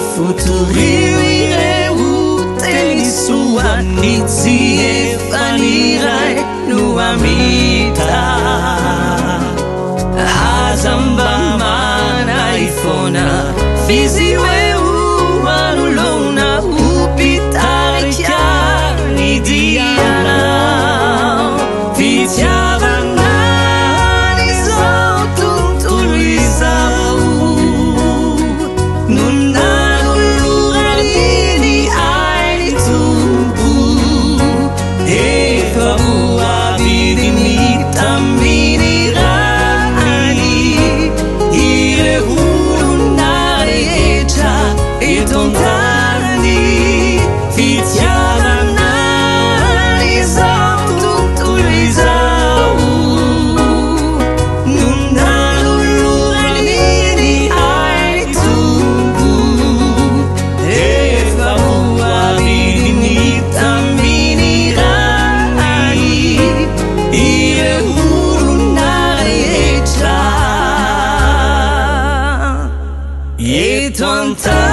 Fotorio ireo teny soa, ny tsy efa ny Ray no hamita. Aza mba manahy foana, f'izy eo anoloana ho mpitarika ny dianao. Fitiavana izao tontolo izao no nanolorany ny ainy Tompo, efa voavidiny tamin'ny rany ireo olona rehetra eto an-tany. Fitiavana izao tontolo izao no nanolorany ny ainy Tompo, efa voavidiny tamin'ny rany ireo olona rehetra eto an-tany.